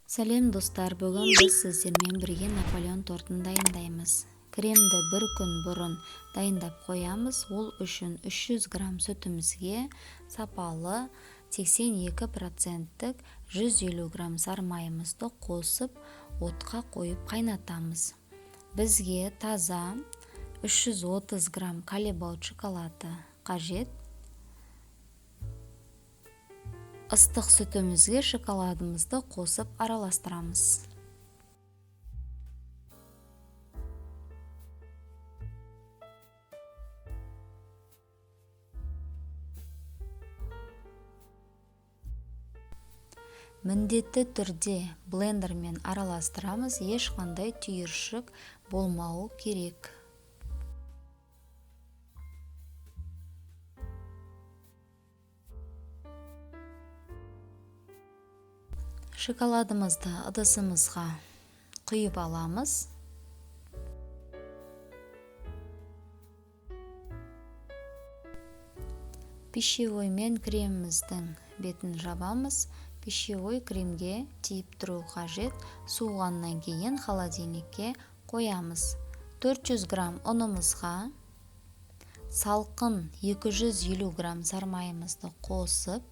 Сәлем, достар! Бүгін біз сіздермен бірге Наполеон тортын дайындаймыз. Кремді бір күн бұрын дайындап қоямыз. Ол үшін 300 грамм сүтімізге сапалы 82 проценттік 150 грамм сарымайымызды қосып, отқа қойып қайнатамыз. Бізге таза 330 грамм Калебаут шоколады қажет. Ыстық сүтімізге шоколадымызды қосып араластырамыз. Міндетті түрде блендермен араластырамыз, ешқандай түйіршік болмауы керек. Шоколадымызды ыдысымызға құйып аламыз. Пищевоймен креміміздің бетін жабамыз. Пищевой кремге тиіп тұру қажет. Суығаннан кейін холодильникке қоямыз. 400 грамм ұнымызға салқын 250 грамм сармайымызды қосып,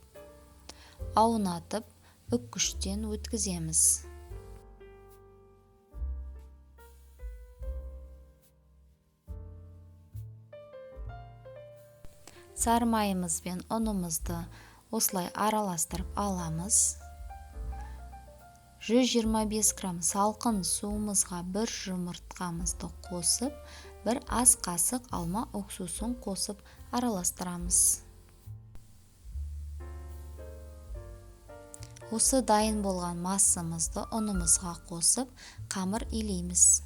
аунатып, үккіштен өткіземіз. Сарымайымыз бен ұнымызды осылай араластырып аламыз. 125 грамм салқын суымызға бір жұмыртқамызды қосып, бір ас қасық алма уксусын қосып араластырамыз. Осы дайын болған массамызды ұнымызға қосып, қамыр илейміз.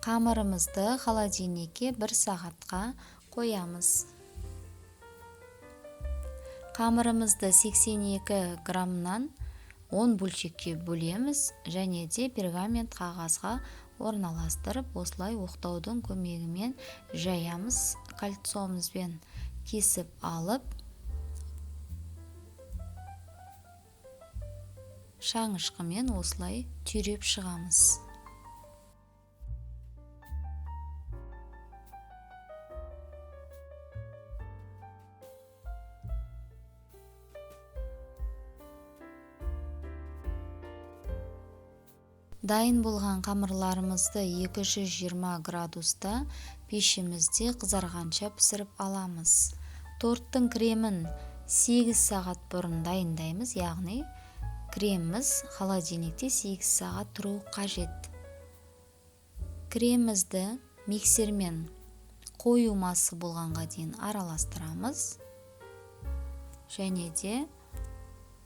Қамырымызды холодильникке бір сағатқа қоямыз. Қамырымызды 82 граммнан 10 бөлшекке бөлеміз және де пергамент қағазға орналастырып, осылай оқтаудың көмегімен жаямыз. Кольцомызбен кесіп алып, шаңышқымен осылай түйреп шығамыз. Дайын болған қамырларымызды 220 градуста пешімізде қызарғанша пісіріп аламыз. Торттың кремін 8 сағат бұрын дайындаймыз, яғни креміміз холодильникте 8 сағат тұруы қажет. Кремімізді миксермен қою массы болғанға дейін араластырамыз және де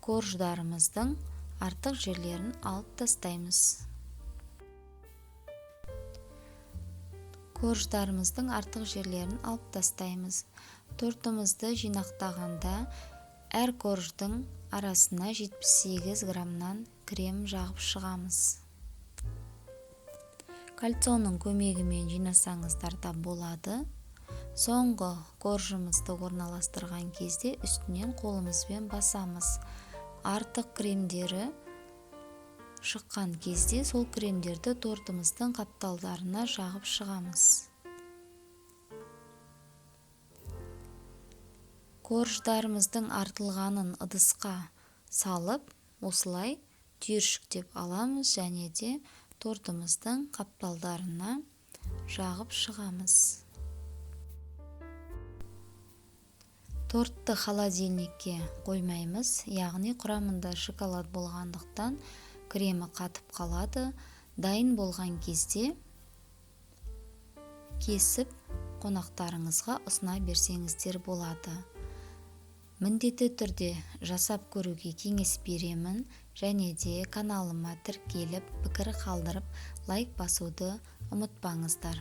корждарымыздың артық жерлерін алып тастаймыз. Корждарымыздың артық жерлерін алып тастаймыз. Тортымызды жинақтағанда әр корждың арасына 78 граммнан крем жағып шығамыз. Кольцоның көмегімен жинасаңыздар да болады. Соңғы коржымызды орналастырған кезде үстінен қолымызбен басамыз. Артық кремдері шыққан кезде сол кремдерді тортымыздың қапталдарына жағып шығамыз. Корждарымыздың артылғанын ыдысқа салып, осылай түйіршіктеп аламыз және де тортымыздың қапталдарына жағып шығамыз. Тортты холодильникке қоймаймыз, яғни құрамында шоколад болғандықтан кремі қатып қалады. Дайын болған кезде кесіп қонақтарыңызға ұсына берсеңіздер болады. Міндетті түрде жасап көруге кеңес беремін және де каналыма тіркеліп, пікір қалдырып, лайк басуды ұмытпаңыздар.